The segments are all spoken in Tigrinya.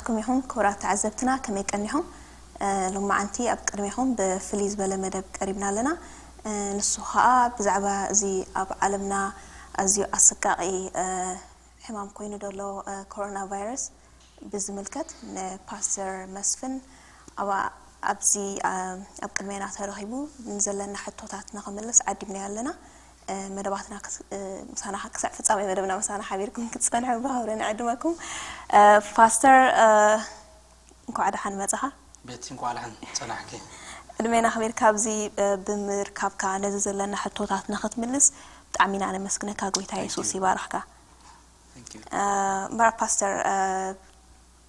ከመይ ኢኹም ክቡራት ተዓዘብትና፣ ከመይ ቀኒኹም? እ፣ ሎማዓንቲ ኣብ ቅድሜኹም ብፍልይ ዝበለ መደብ ቀሪብና ኣለና። እ፣ ንሱ ኸኣ ብዛዕባ እዚ ኣብ ዓለምና ኣዝዩ ኣሰቃቒ፣ እ፣ ሕማም ኮይኑ ዘሎ፣ እ፣ ኮሮና ቫይረስ ብዝምልከት ንፓስተር መስፍን ኣብ፣ ኣብዚ፣ እ፣ ኣብ ቅድሜና ተረኺቡ ንዘለና ሕቶታት ንኽምልስ ዓዲምናዮ ኣለና። እ፣ መደባትና ክስ-፣ እ፣ ምሳና ክሳዕ ፍጻሜ መደብና ምሳና ሓቢርኩም ክትጸንሑ ብኽብሪ ንዕድመኩም። እ፣ ፓስተር፣ እ፣ እንኳዕ ደሓን መጻኻ። ቤቲ፣ እንኳዕ ደሓን ጸናሕኪ። ዕድሜና ኣኽቢርካ ኣብዚ፣ እ፣ ብምርካብካ ነዚ ዘለና ሕቶታት ንኽትምልስ ብጣዕሚ ኢና ነመስግነካ። ጎይታ Thank የሱስ you። ይባርኽካ። Thank you። እ፣ እምበኣር ፓስተር፣ እ፣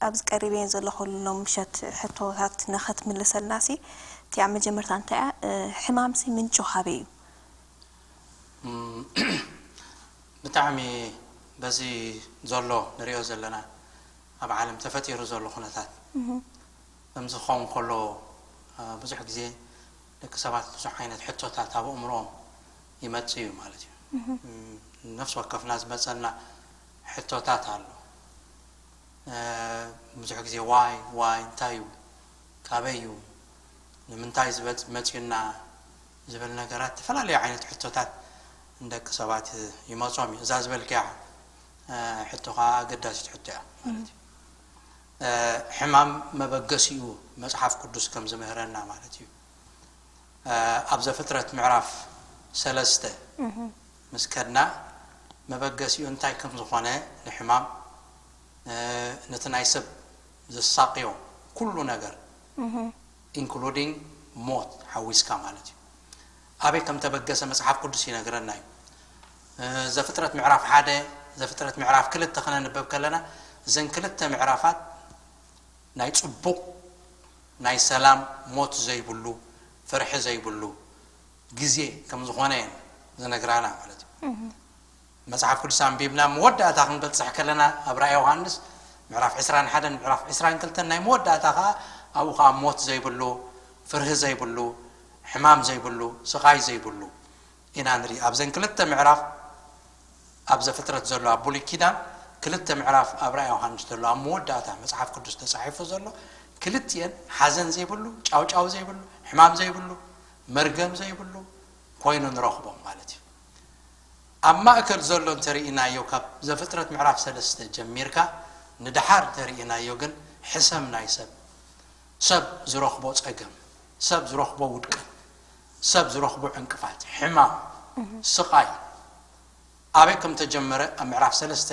ኣብዚ ቀሪበየን ዘለኹ ሎም ምሸት ሕቶታት ንኽትምልሰልና ሲ፣ እቲ ኣብ መጀመርታ እንታይ እያ፣ እ፣ ሕማምሲ ምንጩ ካበይ እዩ? እም፣ ብጣዕሚ በዚ ዘሎ ንሪኦ ዘለና ኣብ ዓለም ተፈጢሩ ዘሎ ኩነታት እህ። ከምዚ ክኸውን ከሎ፣ እ፣ ብዙሕ ግዜ ደቂ ሰባት ብዙሕ ዓይነት ሕቶታት ኣብ ኣእምሮኦም ይመጽእ እዩ ማለት እዩ። እህ። እም፣ ነፍሲ ወከፍና ዝመጸና ሕቶታት ኣሎ። እ፣ ብዙሕ ግዜ ዋይ፣ ዋይ፣ እንታይ እዩ? ካበይ እዩ? ንምንታይ ዝበጽ-፣ መጺኡና? ዝብል ነገራት፣ ዝተፈላለዩ ዓይነት ሕቶታት ንደቂ ሰባት ይመጾም እዩ። እዛ ዝበልክያ፣ እ፣ ሕቶ ኸዓ ኣገዳሲት ሕቶ እያ ማለት እዩ። እ፣ ሕማም መበገሲኡ መጽሓፍ ቅዱስ ከም ዝምህረና ማለት እዩ። እ፣ ኣብ ዘፍጥረት ምዕራፍ ሰለስተ እህ። ምስ ከድና፣ መበገሲኡ እንታይ ከም ዝኾነ ንሕማም፣ እ፣ ነቲ ናይ ሰብ ዘሳቕዮ ኩሉ ነገር፣ እህ። ኢንክሉዲንግ ሞት ሓዊስካ ማለት እዩ። ኣበይ ከም ተበገሰ መጽሓፍ ቅዱስ ይነግረና እዩ። እ፣ ዘፍጥረት ምዕራፍ ሓደ፣ ዘፍጥረት ምዕራፍ ክልተ ክነንበብ ከለና፣ እዘን ክልተ ምዕራፋት ናይ ጽቡቕ፣ ናይ ሰላም፣ ሞት ዘይብሉ፣ ፍርሒ ዘይብሉ ግዜ ከም ዝኾነ እየን ዝነግራና ማለት እዩ። እህ። መጽሓፍ ቅዱስ ኣንቢብና መወዳእታ ክንበጽሕ ከለና፣ ኣብ ራእይ ዮሃንስ ምዕራፍ ዕስራን ሓደን ምዕራፍ ዕስራን ክልተን ናይ መወዳእታ ኸዓ፣ ኣብኡ ኸዓ ሞት ዘይብሉ፣ ፍርሂ ዘይብሉ፣ ሕማም ዘይብሉ፣ ስቓይ ዘይብሉ ኢና ንርኢ። ኣብዘን ክልተ ምዕራፍ ኣብ ዘፍጥረት ዘሎ፣ ኣብ ብሉይ ኪዳን ክልተ ምዕራፍ ኣብ ራእይ ዮሃንስ ዘሎ፣ ኣብ መወዳእታ መጽሓፍ ቅዱስ ተጻሒፉ ዘሎ፣ ክልቲኤን ሓዘን ዘይብሉ፣ ጫውጫው ዘይብሉ፣ ሕማም ዘይብሉ፣ መርገም ዘይብሉ ኮይኑ ንረኽቦም ማለት እዩ። ኣብ ማእከል ዘሎ እንተርኢናዮ፣ ካብ ዘፍጥረት ምዕራፍ ሰለስተ ጀሚርካ ንደሓር እንተርኢናዮ ግን፣ ሕሰም ናይ ሰብ፣ ሰብ ዝረኽቦ ጸገም፣ ሰብ ዝረኽቦ ውድቀት፣ ሰብ ዝረኽቦ ዕንቅፋት፣ ሕማም፣ እህ። ስቓይ ኣበይ ከም ተጀመረ ኣብ ምዕራፍ ሰለስተ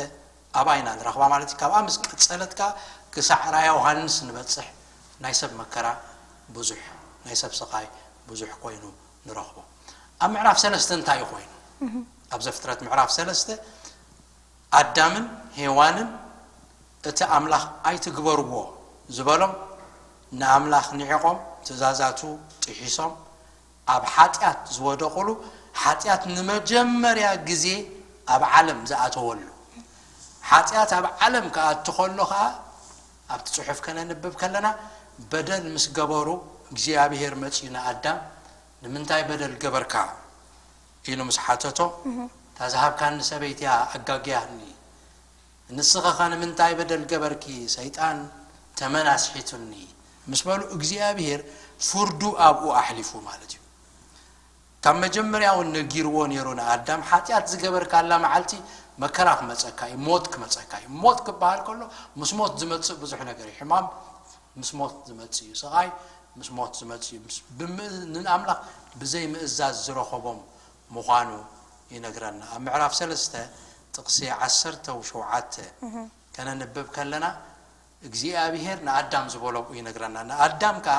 ኣብኣ ኢና ንረኽባ ማለት እዩ። ካብኣ ምስ ቀጸለት ከኣ ክሳዕ ራእየ ዮሃንስ ንበጽሕ ናይ ሰብ መከራ ብዙሕ፣ ናይ ሰብ ስቓይ ብዙሕ ኮይኑ ንረኽቦ። ኣብ ምዕራፍ ሰለስተ እንታይ እዩ ኮይኑ? እህ። ኣብ ዘፍጥረት ምዕራፍ ሰለስተ ኣዳምን ሄዋንን እቲ ኣምላኽ ኣይትግበርዎ ዝበሎም ንኣምላኽ ንዒቖም፣ ትእዛዛቱ ጥሒሶም፣ ኣብ ሓጢኣት ዝወደቑሉ፣ ሓጢኣት ንመጀመርያ ግዜ ኣብ ዓለም ዝኣተወሉ። ሓጢኣት ኣብ ዓለም ክኣቱ ከሎ ኸኣ፣ ኣብቲ ጽሑፍ ከነንብብ ከለና፣ በደል ምስ ገበሩ፣ እግዚኣብሄር መጺኡ ንኣዳም፣ "ንምንታይ በደል ገበርካ?" ኢሉ ምስ ሓተቶ፣ እህ። "እታ ዝሃብካኒ ሰበይቲ እያ ኣጋግያኒ። ንስኺ ኸ ንምንታይ በደል ገበርኪ? ሰይጣን ተመን ኣስሒቱኒ" ምስ በሉ፣ እግዚኣብሄር ፍርዱ ኣብኡ ኣሕሊፉ ማለት እዩ። ካብ መጀመርያ እውን ነጊርዎ ነይሩ ንኣዳም፣ "ሓጢኣት ዝገበርካላ መዓልቲ መከራ ክመጸካ እዩ፣ ሞት ክመጸካ እዩ።" ሞት ክበሃል ከሎ፣ ምስ ሞት ዝመጽእ ብዙሕ ነገር እዩ። ሕማም ምስ ሞት ዝመጽእ እዩ። ስቓይ ምስ ሞት ዝመጽእ እዩ። ምስ፣ ብምእ-፣ ንኣምላኽ ብዘይ ምእዛዝ ዝረኸቦም ምዃኑ ይነግረና። ኣብ ምዕራፍ ሰለስተ ጥቕሲ ዓሰርተ ሸውዓተ እህ። ከነንብብ ከለና፣ እግዚኣብሄር ንኣዳም ዝበሎ ይነግረና። ንኣዳም ከኣ፣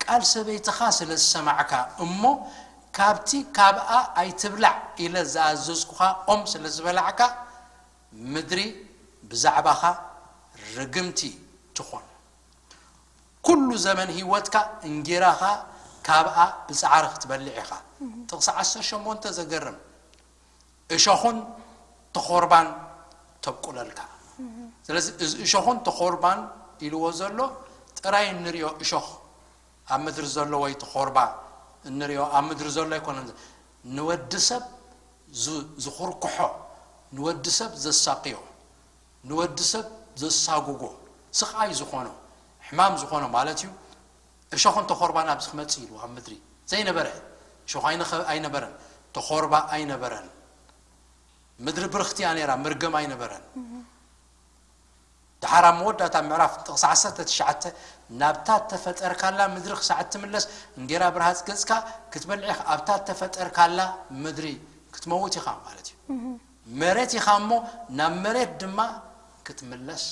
"ቃል ሰበይትኻ ስለ ዝሰማዕካ እሞ ካብቲ ካብኣ ኣይትብላዕ ኢለ ዝኣዘዝኩኻ ኦም ስለ ዝበላዕካ፣ ምድሪ ብዛዕባኻ ርግምቲ ትኹን። ኩሉ ዘመን ህይወትካ እንጌራኻ ካብኣ ብጻዕሪ ክትበልዕ ኢኻ።" እህ። ጥቕሲ ዓሰርተ ሸሞንተ ዘገርም። "እሾኹን ተኾርባን ተብቁለልካ።" እህ። ስለዚ እዚ እሾኹን ተኾርባን ኢልዎ ዘሎ ጥራይ እንሪኦ እሾኽ ኣብ ምድሪ ዘሎ ወይ ተኾርባ እንሪኦ ኣብ ምድሪ ዘሎ ኣይኮነን። ንወዲ ሰብ ዝ-፣ ዝኹርኩሖ፣ ንወዲ ሰብ ዘሳቅዮ፣ ንወዲ ሰብ ዘሳጉጎ፣ ስቓይ ዝኾኖ፣ ሕማም ዝኾኖ ማለት እዩ። እሾኽን ተኾርባን ኣብዚ ክመጽእ ኢሉ ኣብ ምድሪ ዘይነበረ፣ እሾኽ ኣይነኸ-፣ ኣይነበረን፣ ተኾርባ ኣይነበረን። ምድሪ ብርኽቲ እያ ነይራ፣ መርገም ኣይነበረን። ደሓር ኣብ መወዳእታ ምዕራፍ ጥቕሲ ዓሰርተ ትሽዓተ፣ ናብታ እተፈጠርካላ ምድሪ ክሳዕ እትምለስ፣ እንጌራ ብርሃጽ ገጽካ ክትበልዕ ኢኻ፣ ኣብታ እተፈጠርካላ ምድሪ ክትመውት ኢኻ ማለት እዩ። መሬት ኢኻ እሞ፣ ናብ መሬት ድማ ክትምለስ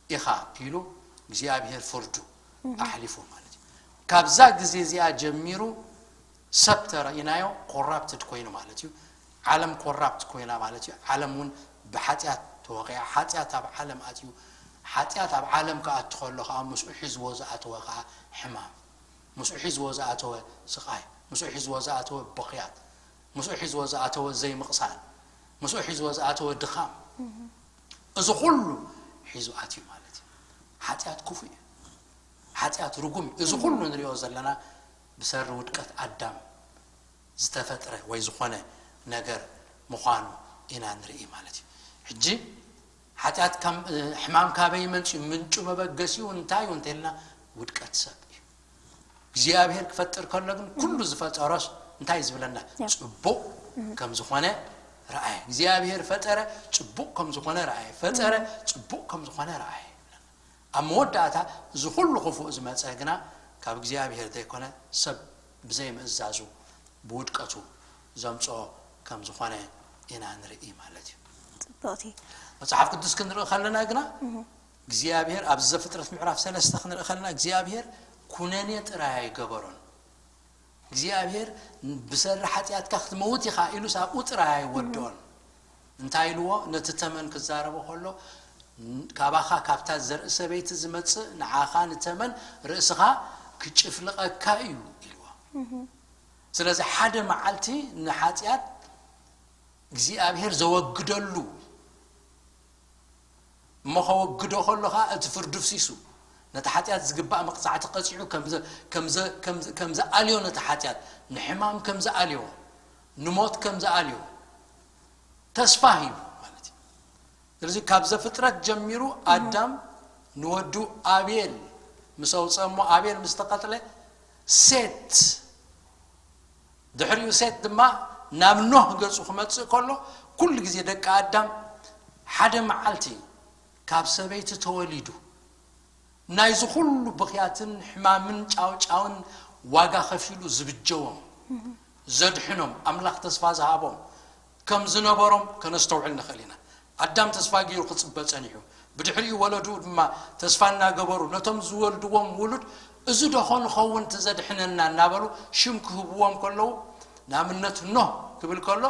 ኢኻ ኢሉ እግዚኣብሔር ፍርዱ ኣሕሊፉ ማለት እዩ። ካብዛ ግዜ እዚኣ ጀሚሩ ሰብ ተረኢናዮ ኮራፕትድ ኮይኑ ማለት እዩ። ዓለም ኮራፕት ኮይና ማለት እዩ። ዓለም እውን ብሓጢኣት ተወቂዓ፣ ሓጢኣት ኣብ ዓለም ኣትዩ። ሓጢኣት ኣብ ዓለም ክኣቱ ከሎ ከዓ ምስኡ ሒዝዎ ዝኣተወ ከዓ ሕማም፣ ምስኡ ሒዝዎ ዝኣተወ ስቓይ፣ ምስኡ ሒዝዎ ዝኣተወ ብኽያት፣ ምስኡ ሒዝዎ ዝኣተወ ዘይምቕሳን፣ ምስኡ ሒዝዎ ዝኣተወ ድኻም፣ እዚ ኩሉ ሒዙ ኣትዩ ማለት እዩ። ሓጢኣት ክፉእ እዩ። ሓጢኣት ርጉም እዩ። እዚ ኩሉ ንሪኦ ዘለና ብሰሪ ውድቀት ኣዳም ዝተፈጥረ ወይ ዝኾነ ነገር ምዃኑ ኢና ንርኢ ማለት እዩ። ሕጂ ሓጢኣት ከም፣ እ፣ ሕማም ካበይ ይመጽእ እዩ? ምንጩ መበገሲኡ እንታይ እዩ እንተልና ውድቀት ሰብ እዩ። እግዚኣብሔር ክፈጥር ከሎ ግን ኩሉ ዝፈጠሮስ እንታይ ዝብለና? ያ። ጽቡቕ ከም ዝኾነ ረኣየ። እግዚኣብሔር ፈጠረ፣ ጽቡቕ ከም ዝኾነ ረኣየ። ፈጠረ፣ ጽቡቕ ከም ዝኾነ ረኣየ። ኣብ መወዳእታ እዚ ኩሉ ክፉእ ዝመጸ ግና ካብ እግዚኣብሔር ዘይኮነ ሰብ ብዘይምእዛዙ ብውድቀቱ ዘምጽኦ ከም ዝኾነ ኢና ንርኢ ማለት እዩ። ጽብቕቲ። መጽሓፍ ቅዱስ ክንርኢ ከለና ግና እግዚኣብሔር ኣብዚ ዘፍጥረት ምዕራፍ ሰለስተ ክንርኢ ከለና እግዚኣብሔር ኩነኔ ጥራይ ኣይገበሮን። እግዚኣብሔር ብሰሪ ሓጢኣትካ ክትመውት ኢኻ ኢሉስ ኣብኡ ጥራይ ኣይወድኦን። እንታይ ኢልዎ? ነቲ ተመን ክዛረቦ ከሎ፣ ካባኻ ካብታ ዘርኢ ሰበይቲ ዝመጽእ ንዓኻ ንተመን ርእስኻ ክጭፍልቐካ እዩ ኢልዎ። ስለዚ ሓደ መዓልቲ ንሓጢኣት እግዚኣብሔር ዘወግደሉ እሞ ከወግዶ ከሎ ኸዓ እቲ ፍርዱ ፍሲሱ ነቲ ሓጢኣት ዝግባእ መቕጻዕቲ ቀጺዑ ከም ዘ-፣ ከም ዘ-፣ ከም ዘ-፣ ከም ዝኣልዮ ነቲ ሓጢኣት፣ ንሕማም ከም ዝኣልዮ፣ ንሞት ከም ዝኣልዮ ተስፋ ሂቡ ማለት እዩ። ስለዚ ካብ ዘፍጥረት ጀሚሩ ኣዳም ንወዱ ኣቤል ምስ ኣውፅአ እሞ ኣቤል ምስ ተቐትለ ሴት ድሕሪኡ ሴት ድማ ናብ ኖህ ገጹ ክመጽእ ከሎ፣ ኩሉ ግዜ ደቂ ኣዳም ሓደ መዓልቲ ካብ ሰበይቲ ተወሊዱ፣ ናይዚ ኩሉ ብኽያትን ሕማምን ጫውጫውን ዋጋ ከፊሉ ዝብጀዎም፣ ዘድሕኖም፣ ኣምላኽ ተስፋ ዝሃቦም ከም ዝነበሮም ከነስተውዕል ንኽእል ኢና። ኣዳም ተስፋ ገይሩ ክጽበ ጸኒሑ፣ ብድሕሪኡ ወለዱ ድማ ተስፋ እናገበሩ ነቶም ዝወልድዎም ውሉድ፣ "እዚ ዶ ኾን ኸውን እቲ ዘድሕነና?" እናበሉ ሽም ክህብዎም ከለዉ፣ ንኣብነት ኖህ ክብል ከሎ፣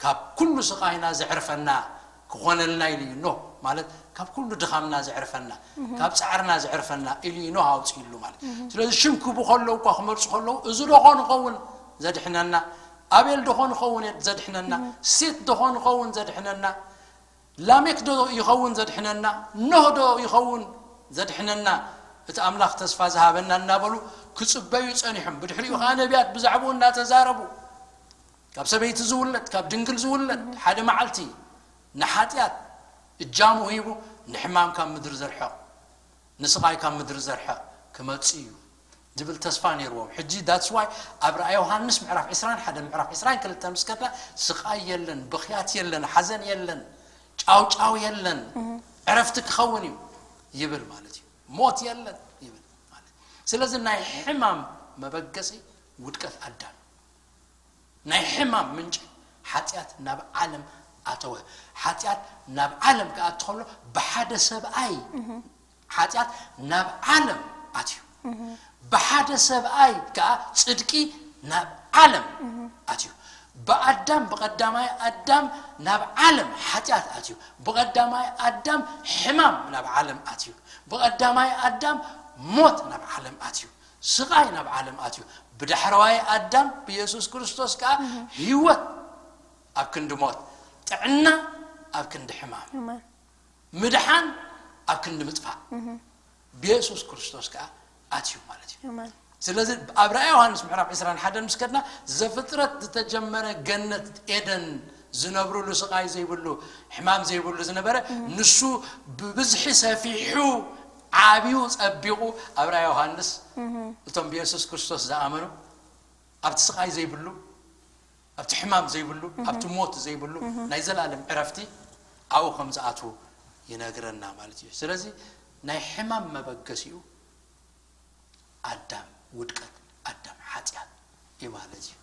"ካብ ኩሉ ስቓይና ዘዕርፈና ክኾነልና" ኢሉ እዩ ኖህ፣ ማለት ካብ ኩሉ ድኻምና ዘዕርፈና፣ ካብ ጻዕርና ዘዕርፈና ኢሉ እዩ ኖህ ኣውጺእሉ ማለት። ስለዚ ሽም ክህቡ ከለዉ እኳ ክመርጹ ከለዉ፣ "እዚ ዶ ኾን ኸውን ዘድሕነና? ኣቤል ዶ ኾን ኸውን ዘድሕነና? ሴት ዶ ኾን ኸውን ዘድሕነና?" ላሜክ ዶ ይኸውን ዘድሕነና? ኖህ ዶ ይኸውን ዘድሕነና? እቲ ኣምላኽ ተስፋ ዝሃበና እናበሉ ክጽበዩ ጸኒሖም። ብድሕሪኡ ኸዓ ነቢያት ብዛዕባኡ እናተዛረቡ፣ ካብ ሰበይቲ ዝውለድ፣ ካብ ድንግል ዝውለድ፣ ሓደ መዓልቲ ንሓጢኣት እጃሙ ሂቡ ንሕማም ካብ ምድሪ ዘርሕቕ፣ ንስቓይ ካብ ምድሪ ዘርሕቕ ክመጽእ እዩ ዝብል ተስፋ ነይርዎም። ሕጂ that's why ኣብ ራእይ ዮሃንስ ምዕራፍ ዕስራን ሓደን ምዕራፍ ዕስራን ክልተን ምስ ከድና፣ ስቓይ የለን፣ ብኽያት የለን፣ ሓዘን የለን፣ ጫውጫው የለን፣ ዕረፍቲ ክኸውን እዩ ይብል ማለት እዩ። ሞት የለን ይብል ማለት እዩ። ስለዚ ናይ ሕማም መበገሲ ውድቀት ኣዳም፣ ናይ ሕማም ምንጪ ሓጢኣት ናብ ዓለም ኣተወ። ሓጢኣት ናብ ዓለም ክኣቱ ከሎ ብሓደ ሰብኣይ ሓጢኣት ናብ ዓለም ኣትዩ። ብሓደ ሰብኣይ ከኣ ጽድቂ ናብ ዓለም ኣትዩ። ብኣዳም፣ ብቐዳማይ ኣዳም ናብ ዓለም ሓጢኣት ኣትዩ። ብቐዳማይ ኣዳም ሕማም ናብ ዓለም ኣትዩ። ብቐዳማይ ኣዳም ሞት ናብ ዓለም ኣትዩ። ስቓይ ናብ ዓለም ኣትዩ። ብዳሕረዋይ ኣዳም ብየሱስ ክርስቶስ ከኣ ህይወት ኣብ ክንዲ ሞት፣ ጥዕና ኣብ ክንዲ ሕማም፣ ኣሜን። ምድሓን ኣብ ክንዲ ምጥፋእ ብየሱስ ክርስቶስ ከኣ ኣትዩ ማለት እዩ። ኣሜን። ስለዚ ኣብ ራእይ ዮሃንስ ምዕራፍ ዕስራን ሓደን ምስ ከድና፣ ዘፍጥረት ዝተጀመረ ገነት ኤደን ዝነብርሉ፣ ስቓይ ዘይብሉ፣ ሕማም ዘይብሉ ዝነበረ፣ ንሱ ብብዝሒ ሰፊሑ ዓብዩ ጸቢቑ ኣብራ ዮሃንስ እቶም ብየሱስ ክርስቶስ ዝኣመኑ ኣብቲ ስቓይ ዘይብሉ ኣብቲ ሕማም ዘይብሉ ኣብቲ ሞት ዘይብሉ ናይ ዘላለም ዕረፍቲ ኣብኡ ከም ዝኣትዉ ይነግረና ማለት እዩ። ስለዚ ናይ ሕማም መበገሲኡ ኣዳም ውድቀት ኣዳም ሓጢኣት እዩ ማለት እዩ።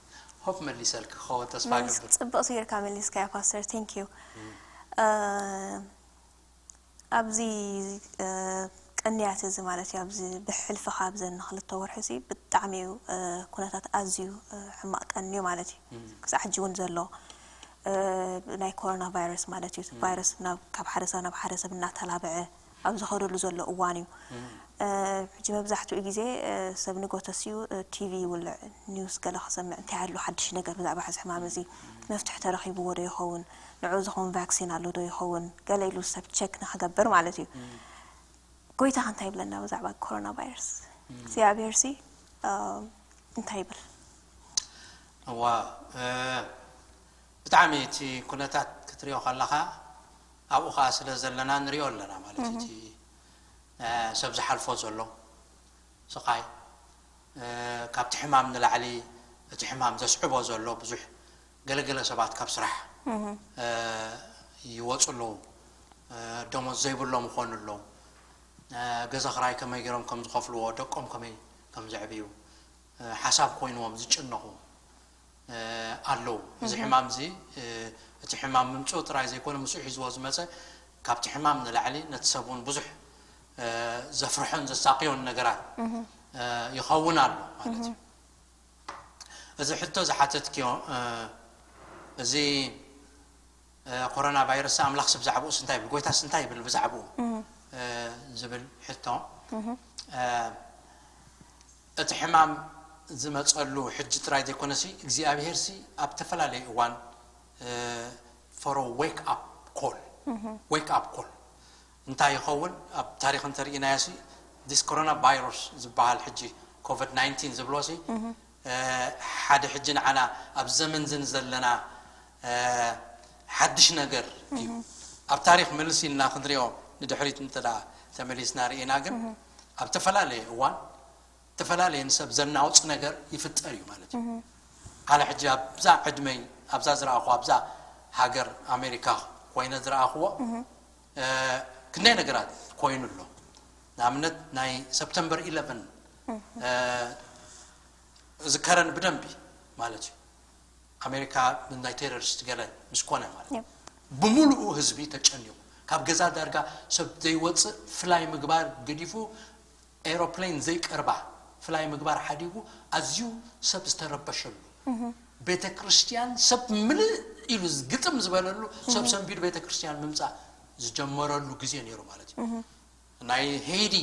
ሆፕ መሊሰልክ ክኸውን ተስፋ ገብር። ጽብቕ ስጊርካ መሊስካያ ፓስተር፣ thank you። ኣብዚ ቅንያት እዚ ማለት እዩ፣ ኣብዚ ብሕልፊ ካብዘን ንክልተ ወርሒ እዚ ብጣዕሚ እዩ ኩነታት ኣዝዩ ሕማቕ ቀንዩ ማለት እዩ። ክሳዕ ሕጂ እውን ዘሎ ናይ ኮሮና ቫይረስ ማለት እዩ። ቫይረስ ካብ ሓደ ሰብ ናብ ሓደ ሰብ እናተላበዐ ኣብ ዝኸደሉ ዘሎ እዋን እዩ። ሕጂ መብዛሕትኡ ግዜ ሰብ ንጎተሲኡ ቲቪ ይውልዕ፣ ኒውስ ገለ ክሰምዕ፣ እንታይ ኣሎ ሓድሽ ነገር ብዛዕባ ሕዚ ሕማም እዚ፣ መፍትሒ ተረኺብዎ ዶ ይኸውን፣ ንዑ ዝኸውን ቫክሲን ኣሎ ዶ ይኸውን፣ ገለ ኢሉ ሰብ ቸክ ንክገብር ማለት እዩ። ጎይታ እንታይ ይብለና ብዛዕባ ኮሮና ቫይረስ? እግዚኣብሔር ሲ እንታይ ይብል? እዋ ብጣዕሚ እቲ ኩነታት ክትሪኦ ከለኻ ኣብኡ ከዓ ስለ ዘለና ንሪኦ ኣለና ማለት እቲ ሰብ ዝሓልፎ ዘሎ ስቓይ ካብቲ ሕማም ንላዕሊ እቲ ሕማም ዘስዕቦ ዘሎ ብዙሕ ገለገለ ሰባት ካብ ስራሕ ይወፁ ኣለዉ። ደሞዝ ዘይብሎም ይኾኑ ኣለዉ። ገዛ ክራይ ከመይ ገይሮም ከም ዝኸፍልዎ፣ ደቆም ከመይ ከም ዘዕብዩ ሓሳብ ኮይንዎም ዝጭነቑ ኣለዉ። እዚ ሕማም እዚ እቲ ሕማም ምምፅኡ ጥራይ ዘይኮነ ምስኡ ሒዝዎ ዝመፀ ካብቲ ሕማም ንላዕሊ ነቲ ሰብ እውን ብዙሕ ዘፍርሖን ዘሳቅዮን ነገራት ይኸውን ኣሎ ማለት እዩ። እዚ ሕቶ ዝሓተትክዮ እዚ ኮሮና ቫይረስ ኣምላኽስ ብዛዕባኡስ እንታይ ይብል፣ ጎይታስ እንታይ ይብል ብዛዕባኡ ዝብል ሕቶ እቲ ሕማም ዝመፀሉ ሕጂ ጥራይ ዘይኮነሲ እግዚኣብሄርሲ ኣብ ተፈላለየ እዋን for a wake up call wake up call እንታይ ይኸውን ኣብ ታሪክ እንተርኢናዮ ሲ this corona virus ዝበሃል ሕጂ ኮቪድ ናይንቲን ዝብሎ ሲ ሓደ ሕጂ ንዓና ኣብ ዘመን ዝን ዘለና ሓድሽ ነገር እዩ። ኣብ ታሪክ ምልስ ኢልና ክንሪኦ ንድሕሪት እንተ ተመሊስና ርኢና ግን ኣብ ዝተፈላለየ እዋን ዝተፈላለየ ንሰብ ዘናውፅ ነገር ይፍጠር እዩ ማለት እዩ። ኣነ ሕጂ ኣብዛ ዕድመይ ኣብዛ ዝረኣኹ ኣብዛ ሃገር ኣሜሪካ ኮይነ ዝረኣኽዎ ክንደይ ነገራት ኮይኑ ኣሎ። ንኣብነት ናይ ሰፕተምበር ኢለቨን ዝከረን ብደንቢ ማለት እዩ። ኣሜሪካ ናይ ቴሮሪስት ገለ ምስ ኮነ ማለት እዩ። ብምሉኡ ህዝቢ ተጨኒቑ ካብ ገዛ ዳርጋ ሰብ ዘይወፅእ ፍላይ ምግባር ገዲፉ ኤሮፕሌን ዘይቀርባ ፍላይ ምግባር ሓዲጉ ኣዝዩ ሰብ ዝተረበሸሉ ቤተ ክርስቲያን ሰብ ምልእ ኢሉ ግጥም ዝበለሉ ሰብ ሰንቢዱ ቤተ ክርስቲያን ምምፃእ ዝጀመረሉ ግዜ ነይሩ ማለት እዩ። ናይ ሄይዲ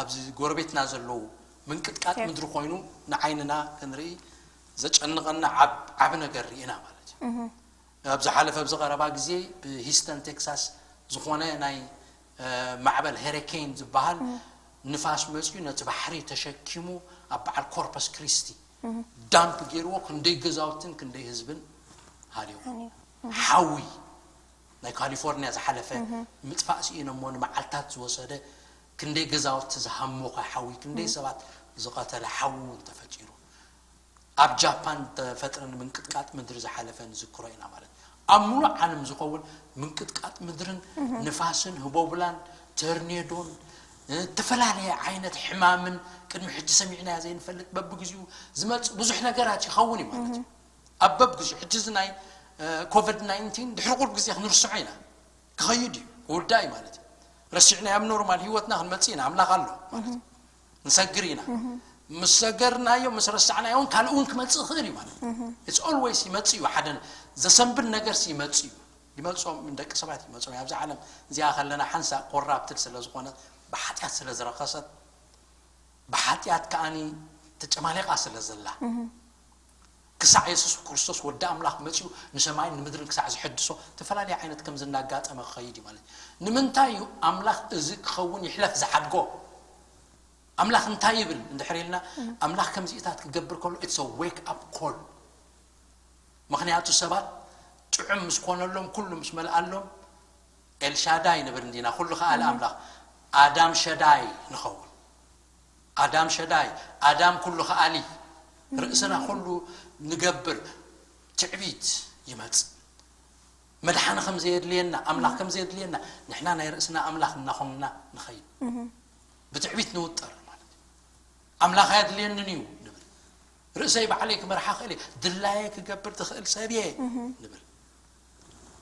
ኣብዚ ጎረቤትና ዘለዉ ምንቅጥቃጥ ምድሪ ኮይኑ ንዓይንና ክንርኢ ዘጨንቐና ዓቢ ነገር ርኢና ማለት እዩ። ኣብ ዝሓለፈ ኣብዚ ቀረባ ግዜ ብሂስተን ቴክሳስ ዝኾነ ናይ ማዕበል ሄሪኬን ዝበሃል ንፋስ መፅዩ ነቲ ባሕሪ ተሸኪሙ ኣብ በዓል ኮርፐስ ክሪስቲ ዳምፕ ገይርዎ ክንደይ ገዛውትን ክንደይ ህዝብን ሃልዩ። ሓዊ ናይ ካሊፎርኒያ ዝሓለፈ ምጥፋእ ስኢነ እሞ ንመዓልታት ዝወሰደ ክንደይ ገዛውቲ ዝሃሞኸ ሓዊ ክንደይ ሰባት ዝቐተለ ሓዊ እውን ተፈጢሩ። ኣብ ጃፓን ተፈጥረ ንምንቅጥቃጥ ምድሪ ዝሓለፈ ንዝክሮ ኢና ማለት ኣብ ሙሉእ ዓለም ዝኸውን ምንቅጥቃጥ ምድርን ንፋስን ህቦብላን ተርኔዶን ዝተፈላለየ ዓይነት ሕማምን ቅድሚ ሕጂ ሰሚዕናያ ዘይንፈልጥ በብግዚኡ ዝመፅእ ብዙሕ ነገራት ይኸውን እዩ ማለት እዩ። ኣብ በብግዚኡ ሕጂ እዚ ናይ ኮቪድ ናይንቲን ድሕሪ ቁርብ ግዜ ክንርስዖ ኢና። ክኸይድ እዩ ክውዳእ እዩ ማለት እዩ። ረሲዕናዮ ኣብ ኖርማል ህይወትና ክንመፅእ ኢና ኣምላኽ ኣሎ ማለት እዩ። ንሰግር ኢና ምስ ሰገርናዮ ምስ ረሳዕናዮ እውን ካልእ እውን ክመፅእ ይኽእል እዩ ማለት እዩ። It's always ይመፅእ እዩ ሓደ ዘሰንብል ነገር ይመፅእ እዩ። ይመፅኦም ምን ደቂ ሰባት ይመፅኦም ኣብዚ ዓለም እዚኣ ከለና ሓንሳእ ኮራፕትድ ስለ ዝኾነት ብሓጢኣት ስለ ዝረኸሰት ብሓጢኣት ከኣኒ ተጨማሊቓ ስለ ዘላ ክሳዕ የሱስ ክርስቶስ ወዲ ኣምላኽ መፂኡ ንሰማይን ንምድርን ክሳዕ ዝሕድሶ ዝተፈላለየ ዓይነት ከም ዝናጋጠመ ክኸይድ እዩ ማለት እዩ። ንምንታይ እዩ ኣምላኽ እዚ ክኸውን ይሕለፍ ዝሓድጎ? ኣምላኽ እንታይ ይብል እንድሕር ኢልና ኣምላኽ ከምዚኢታት ክገብር ከሎ it's a wake up call። ምኽንያቱ ሰባት ጥዑም ምስ ኮነሎም ኩሉ ምስ መልኣሎም ኤልሻዳይ ንብል እንዲና ኩሉ ከኣለ ኣምላኽ ኣዳም ሸዳይ ንኸውን። ኣዳም ሸዳይ፣ ኣዳም ኩሉ ከኣሊ፣ ርእስና ኩሉ ንገብር ትዕቢት ይመጽእ። መድሓኒ ከም ዘየድልየና፣ ኣምላኽ ከም ዘየድልየና፣ ንሕና ናይ ርእስና ኣምላኽ እናኾንና ንኸይድ። ብትዕቢት ንውጠር ማለት እዩ። ኣምላኽ ኣየድልየንን እዩ ንብል። ርእሰይ ባዕለይ ክመርሓ ክእል እየ፣ ድላየ ክገብር ትኽእል ሰብ እየ ንብል።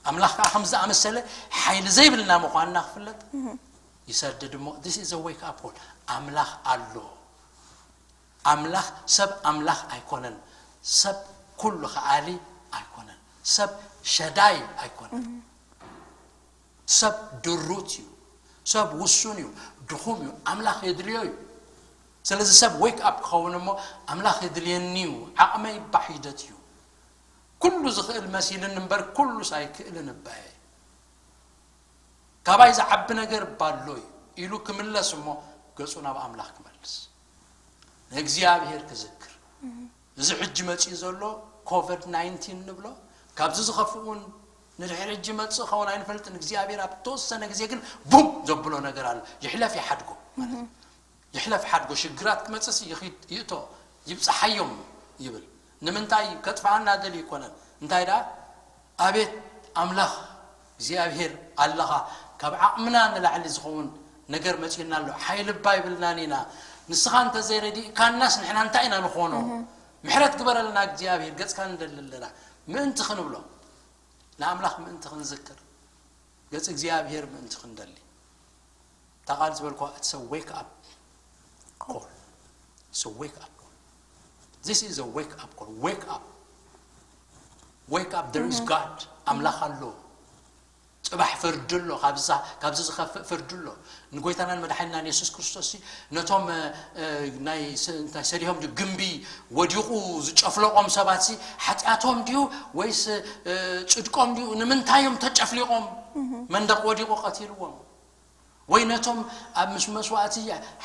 ኣምላኽ ከዓ ከም ዝኣመሰለ ሓይሊ ዘይብልና ምዃንና ክፍለጥ ይሰድድ እሞ፣ this is a wake up call። ኣምላኽ ኣሎ። ኣምላኽ፣ ሰብ ኣምላኽ ኣይኮነን። ሰብ ኩሉ ከኣሊ ኣይኮነን። ሰብ ሸዳይ ኣይኮነን። ሰብ ድሩት እዩ። ሰብ ውሱን እዩ። ድኹም እዩ። ኣምላኽ የድልዮ እዩ። ስለዚ ሰብ ዌክ ኣፕ ክኸውን እሞ፣ ኣምላኽ የድልየኒ እዩ፣ ዓቕመይ ባሒደት እዩ። ኩሉ ዝኽእል መሲልን እምበር ኩሉስ ኣይክእልን እባየ። ካባይ ዝዓቢ ነገር ባሎ እዩ ኢሉ ክምለስ እሞ፣ ገጹ ናብ ኣምላኽ ክመልስ፣ ንእግዚኣብሔር ክዝክር። እዚ ሕጂ መጺኡ ዘሎ ኮቨድ ናይንቲን ንብሎ፣ ካብዚ ዝኸፍእ እውን ንድሕሪ ሕጂ መጽእ ኸውን ኣይንፈልጥን። እግዚኣብሔር ኣብ ተወሰነ ግዜ ግን ቡም ዘብሎ ነገር ኣሎ። ይሕለፍ ይሓድጎ ማለት እዩ። ይሕለፍ ሓድጎ፣ ሽግራት ክመጽእስ ይኺድ ይእቶ፣ ይብጽሓዮም ይብል። ንምንታይ? ከጥፍኣና ደልዩ ኣይኮነን። እንታይ ደኣ? ኣቤት ኣምላኽ እግዚኣብሔር ኣለኻ፣ ካብ ዓቕምና ንላዕሊ ዝኸውን ነገር መጺኡና ኣሎ። ሓይሊ እባ ይብልናን ኢና። ንስኻ እንተ ዘይረዲእካናስ ንሕና እንታይ ኢና ንኾኖ? ምሕረት ግበረልና እግዚኣብሔር፣ ገጽካ ንደሊ ኣለና። ምእንቲ ክንብሎ፣ ንኣምላኽ ምእንቲ ክንዝክር፣ ገጽ እግዚኣብሔር ምእንቲ ክንደሊ። እታ ቃል ዝበልኳ፣ it's a wake up call. It's a wake up call. This is a wake up call. Wake up. Wake up. There is God. ኣምላኽ ኣሎ። ጽባሕ ፍርዲ ኣሎ። ካብዛ፣ ካብዚ ዝኸፍእ ፍርዲ ኣሎ። ንጎይታናን መድሓኒናን የሱስ ክርስቶስ ሲ፣ ነቶም፣ እ፣ እ፣ ናይ ስ-፣ እንታይ ሰዲሆም ድዩ ግምቢ ወዲቑ ዝጨፍለቖም ሰባት ሲ፣ ሓጢኣቶም ድዩ ወይስ፣ እ፣ ጽድቆም ድዩ? ንምንታይ እዮም ተጨፍሊቖም? መንደቕ ወዲቑ ቀቲልዎም? ወይ ነቶም ኣብ ምስ መስዋእቲ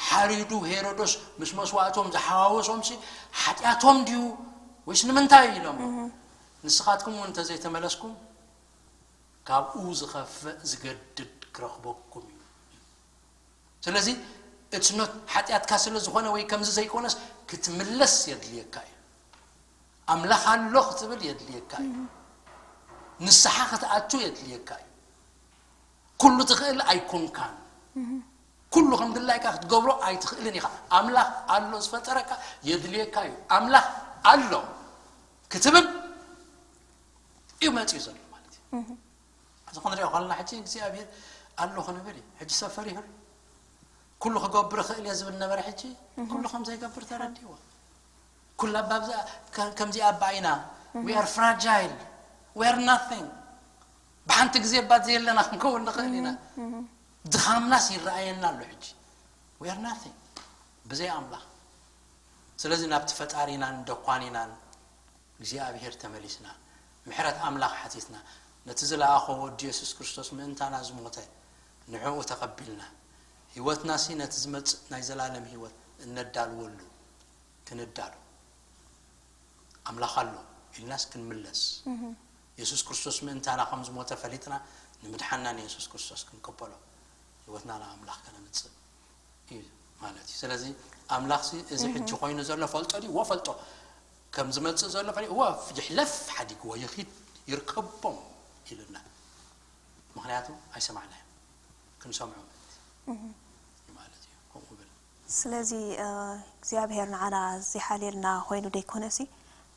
ሓሪዱ ሄሮዶስ ምስ መስዋእቶም ዝሓዋወሶም ሲ፣ ሓጢኣቶም ድዩ ወይስ ንምንታይ ኢሎም? ንስኻትኩም እውን እንተዘይተመለስኩም፣ ካብኡ ዝኸፍእ ዝገድድ ክረኽበኩም እዩ። ስለዚ፣ it's not ሓጢኣትካ ስለ ዝኾነ ወይ ከምዚ ዘይኮነስ፣ ክትምለስ የድልየካ እዩ። ኣምላኽ ኣሎ ክትብል የድልየካ እዩ። ንስሓ ክትኣቱ የድልየካ እዩ። ኩሉ ትኽእል ኣይኮንካን። ኩሉ ከም ድላይካ ክትገብሮ ኣይትኽእልን ኢኻ። ኣምላኽ ኣሎ ዝፈጠረካ፣ የድልየካ እዩ። ኣምላኽ ኣሎ ክትብል እዩ መጺኡ ዘሎ ማለት እዩ። እዚ ክንሪኦ ከለና፣ ሕጂ እግዚኣብሔር ኣሎ ክንብል እዩ። ሕጂ ሰብ ፈሪሁ ኣሎ። ኩሉ ክገብር እኽእል እየ ዝብል ነበረ፣ ሕጂ ኩሉ ከም ዘይገብር ተረዲእዎ። ኩላ ኣብዛ ከ-፣ ከምዚኣ ኣባ ኢና። We are fragile. We are nothing. ብሓንቲ ግዜ ባት ዘየለና ክንከውን ንኽእል ኢና። ድኻምናስ ይረኣየና ኣሎ ሕጂ። We are nothing ብዘይ ኣምላኽ። ስለዚ ናብቲ ፈጣሪናን ደኳኒናን እግዚኣብሔር ተመሊስና፣ ምሕረት ኣምላኽ ሓቲትና፣ ነቲ ዝለኣኾ ወዲ የሱስ ክርስቶስ ምእንታና ዝሞተ ንዕኡ ተቐቢልና፣ ህይወትናሲ ነቲ ዝመጽእ ናይ ዘላለም ህይወት እነዳልወሉ ክንዳሎ፣ ኣምላኽ ኣሎ ኢልናስ ክንምለስ፣ የሱስ ክርስቶስ ምእንታና ከም ዝሞተ ፈሊጥና፣ ንምድሓንና ንየሱስ ክርስቶስ ክንቅበሎ፣ ህይወትና ንኣምላኽ ከነምጽእ እዩ ማለት እዩ። ስለዚ ኣምላኽሲ እዚ ሕጂ ኮይኑ ዘሎ ፈልጦ ድዩ? ወፈልጦ። ከም ዝመጽእ ዘሎ ፈሊጡ፣ ወ-፣ ይሕለፍ ሓዲግዎ ይኺድ ይርከቦም ኢሉና። ምኽንያቱ ኣይሰማዕናዮ። ክንሰምዖ ምእንቲ ማለት እዩ። ከምኡ ብል። ስለዚ፣ እ፣ እግዚኣብሔር ንዓና ዝሓልየልና ኮይኑ ደይኮነሲ፣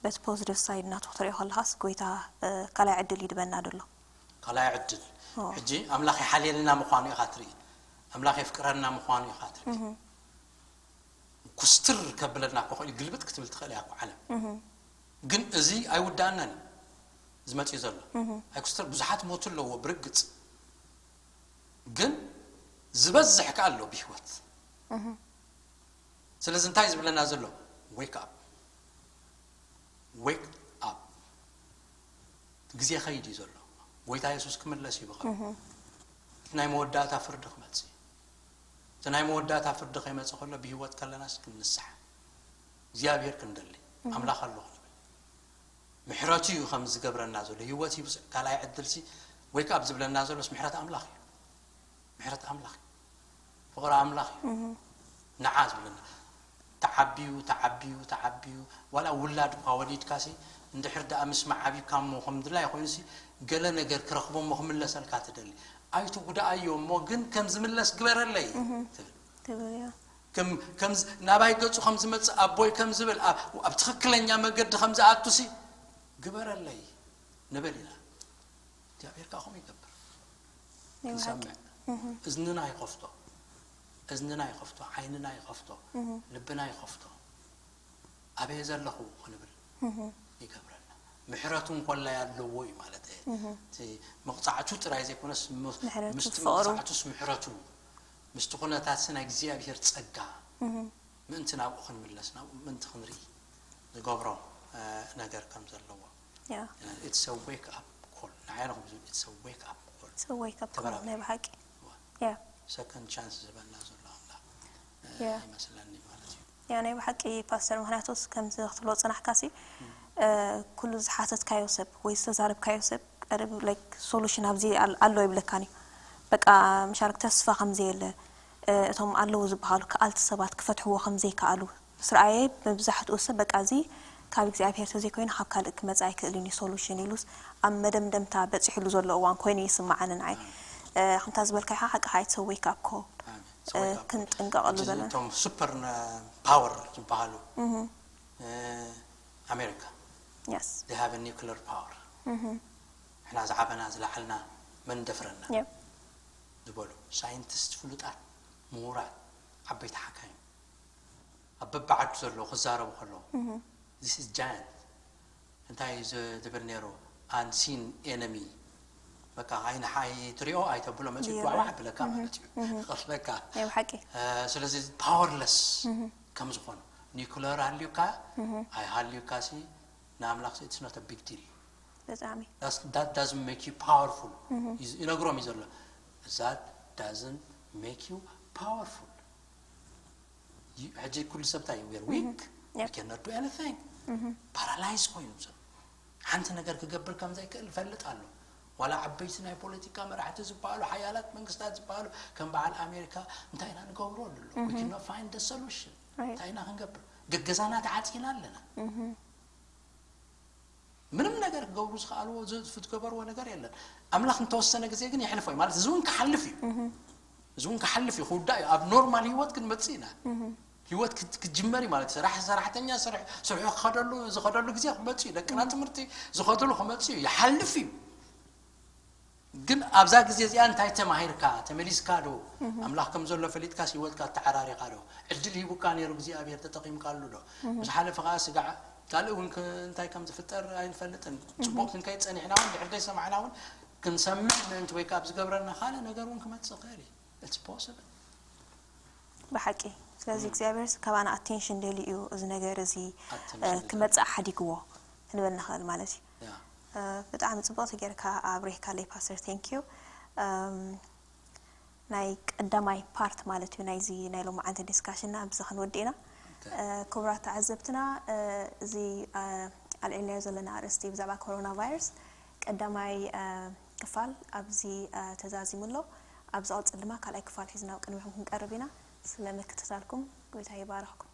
በቲ ፖዚቲቭ ሳይድ ናቱ ክትሪኦ ከለኻስ፣ ጎይታ፣ እ፣ ካልኣይ ዕድል ይድበና ደሎ። ካልኣይ ዕድል። ኦ። ሕጂ ኣምላኽ ይሓልየልና ምዃኑ ኢኻ ትርኢ። ኣምላኽ የፍቅረና ምዃኑ ኢኻ ትርኢ። ኩስትር ከብለና እኮ ኽእል፣ ግልብጥ ክትብል ትኽእል እያ እኮ ዓለም። ግን እዚ ኣይውዳእናን እዩ ዝመጽእ ዘሎ። ኣይኩስትር፣ ብዙሓት ሞቱ ኣለዎ ብርግጽ። ግን ዝበዝሕ ከኣ ኣሎ ብህይወት። ስለዚ እንታይ ዝብለና ዘሎ? ዌክ ኣፕ። ዌክ ኣፕ። ግዜ ኸይድ እዩ ዘሎ። ጎይታ የሱስ ክምለስ እዩ ብቐረባ። እቲ ናይ መወዳእታ ፍርዲ ክመጽእ እዩ። እቲ ናይ መወዳእታ ፍርዲ ከይመጽእ ከሎ ብህይወት ከለናስ ክንንስሓ፣ እግዚኣብሔር ክንደሊ፣ ኣምላኽ ኣሎ ክንብል። ምሕረቱ እዩ ከም ዝገብረና ዘሎ። ህይወት እዩ ብስ-፣ ካልኣይ ዕድልሲ ዌክ ኣፕ ዝብለና ዘሎስ ምሕረት ኣምላኽ እዩ። ምሕረት ኣምላኽ እዩ። ፍቕሪ ኣምላኽ እዩ ንዓ ዝብለና። ተዓብዩ ተዓብዩ ተዓብዩ ዋላ ውላድ እኳ ወሊድካሲ እንድሕር ደኣ ምስ መዓቢካ እሞ ከም ድላይ ኮይኑሲ ገለ ነገር ክረኽቦ እሞ ክምለሰልካ ትደሊ። ኣይትጉድኣዮ እሞ ግን ከም ዝምለስ ግበረለይ ትብል። ትብል እያ። ከም ከም ናባይ ገጹ ከም ዝመጽእ ኣቦይ ከም ዝብል ኣብ ትኽክለኛ መገዲ ከም ዝኣቱሲ ግበረለይ ንበል ኢና። እግዚኣብሔር ከዓ ከምኡ ይገብር። ክንሰምዕ እዝንና ይኸፍቶ፣ እዝንና ይኸፍቶ፣ ዓይንና ይኸፍቶ፣ ልብና ይኸፍቶ። ኣበየ ዘለኹ ክንብል ይገብረና። ምሕረቱ እንኮላይ ኣለዎ እዩ ማለት እየ። እቲ መቕፃዕቱ ጥራይ ዘይኮነስ ም- ምሕረቱ፣ ምስቲ ፍቕሩ። መቕፃዕቱስ ምሕረቱ ምስቲ ኩነታትስ ናይ እግዚኣብሔር ፀጋ ምእንቲ ናብኡ ክንምለስ ናብኡ ምእንቲ ክንርኢ ዝገብሮ እ፣ ነገር ከም ዘለዎ ያ it's a wake up call ንዓይ ኣለኹ ብዙ it's a wake up call ሰወይ ካብ ተበራበረ። ናይ ብሓቂ ያ second chance ዝህበና ዘሎ ኣምላኽ እ፣ ያ ይመስለኒ ማለት እዩ። ያ ናይ ብሓቂ ፓስተር፣ ምክንያቱስ ከምዚ ክትብሎ ፅናሕካሲ እ፣ ኩሉ ዝሓተትካዮ ሰብ ወይ ዝተዛረብካዮ ሰብ ቀሪብ ላይክ ሶሉሽን ኣብዚ ኣል- ኣሎ ይብለካን እዩ። በቃ ምሻርክ ተስፋ ከምዘየለ እ፣ እቶም ኣለዉ ዝበሃሉ ከኣልቲ ሰባት ክፈትሕዎ ከምዘይከኣሉ ምስ ረኣየ፣ መብዛሕትኡ ሰብ በቃ እዚ ካብ እግዚኣብሄር ተዘይኮይኑ ካብ ካልእ ክመጽእ ኣይክእልን እዩ ሶሉሽን ኢሉስ ኣብ መደምደምታ በጺሕሉ ዘሎ እዋን ኮይኑ ይስምዓኒ ንዓይ። እ፣ ከምታ ዝበልካይ ሓቂ ሓይት ሰወይ ካብ ኮ ኣሜን። እ፣ ሰወይ ካብ ክንጥንቀቐሉ ሕጂ ዘለና እቶም ሱፐር ፓወር ዝበሃሉ እ፣ ኣሜሪካ የስ they have nuclear power ንሕና ዝዓበና ዝለዓልና መን ደፍረና የብ ዝበሉ ሳይንቲስት ፍሉጣት ምሁራት ዓበይቲ ሓካይም ኣብ በብዓዱ ዘለዉ ክዛረቡ ከለዉ this is giant እንታይ እዩ ዝ- ዝብል ነይሩ unseen enemy በቃ ዓይንኻ ኣይትሪኦ ኣይተብሎ መፂኡ ይርአ። ጓዕጓዕ ብለካ ማለት እዩ ክቐትለካ ናይ ብሓቂ እ፣ ስለዚ ፓወርለስ ከም ዝኾኑ ኒኩለር ሃልዩካ ኣይሃልዩካ ሲ ንኣምላኽ it's not a big deal ብጣዕሚ That's, that doesn't make you powerful ይዝ- ይነግሮም እዩ ዘሎ that doesn't make you powerful You- ሕጂ ኩሉ ሰብ እንታይ እዩ we're weak we Yep. cannot do anything paralyze ኮይኑ ሰብ ሓንቲ ነገር ክገብር ከም ዘይክእል ይፈልጥ ኣሎ ዋላ ዓበይቲ ናይ ፖለቲካ መራሕቲ ዝበሃሉ ሓያላት መንግስታት ዝበሃሉ ከም በዓል ኣሜሪካ እንታይ ኢና ንገብሮ ኣሎ we cannot find the solution Right. እንታይ ኢና ክንገብር ገገዛና ተዓፂና ኣለና ምንም ነገር ክገብሩ ዝኽኣልዎ ዝ- ዝገበርዎ ነገር የለን ኣምላኽ እንተወሰነ ግዜ ግን የሕልፎ እዩ ማለት እዚ እውን ክሓልፍ እዩ እዚ እውን ክሓልፍ እዩ ክውዳእ እዩ ኣብ ኖርማል ህይወት ክንመፅእ ኢና ህይወት ክት- ክትጅመር እዩ ማለት እዩ ሰራሕ ሰራሕተኛ ስርሕ- ስርሑ ክኸደሉ ዝኸደሉ ግዜ ክመፅእ እዩ ደቅና ትምህርቲ ዝኸደሉ ክመፅእ እዩ ይሓልፍ እዩ ግን ኣብዛ ግዜ እዚኣ እንታይ ተማሂርካ ተመሊስካ ዶ ኣምላኽ ከም ዘሎ ፈሊጥካስ ህይወትካ ተዓራሪኻ ዶ ዕድል ሂቡካ ነይሩ እግዚኣብሔር ተጠቒምካሉ ዶ ምስ ሓለፈ ከዓ ስጋዕ ካልእ እውን ክ- እንታይ ከም ዝፍጠር ኣይንፈልጥን ፅቡቅ ክንከይድ ፀኒሕና እውን ድሕር ዘይሰማዕና እውን ክንሰምዕ ምእንቲ ወይ ከዓ ኣብ ዝገብረና ካልእ ነገር እውን ክመፅእ ይኽእል እዩ it's possible ብሓቂ ስለዚ እግዚኣብሔር ካባና ኣቴንሽን ደልዩ እዩ እዚ ነገር እዚ Attention እ፣ ክመፅእ ሓዲግዎ ክንብል ንኽእል ማለት እዩ ያ እ፣ ብጣዕሚ ፅቡቅ ጌርካ ኣብሪህካለይ ፓስተር thank you ናይ ቀዳማይ ፓርት ማለት እዩ ናይዚ ናይ ሎማዓንቲ ዲስካሽንና ኣብዚ ክንወድእ ኢና እ፣ ክቡራት ተዓዘብትና እ፣ እዚ እ፣ ኣልዒልናዮ ዘለና ኣርእስቲ ብዛዕባ ኮሮና ቫይረስ ቀዳማይ እ፣ ክፋል ኣብዚ እ፣ ተዛዚሙ ኣሎ ኣብ ዝቐፅል ድማ ካልኣይ ክፋል ሒዝና ኣብ ቅድሚኹም ክንቀርብ ኢና ስለ ምክትታልኩም ጎይታ ይባረኽኩም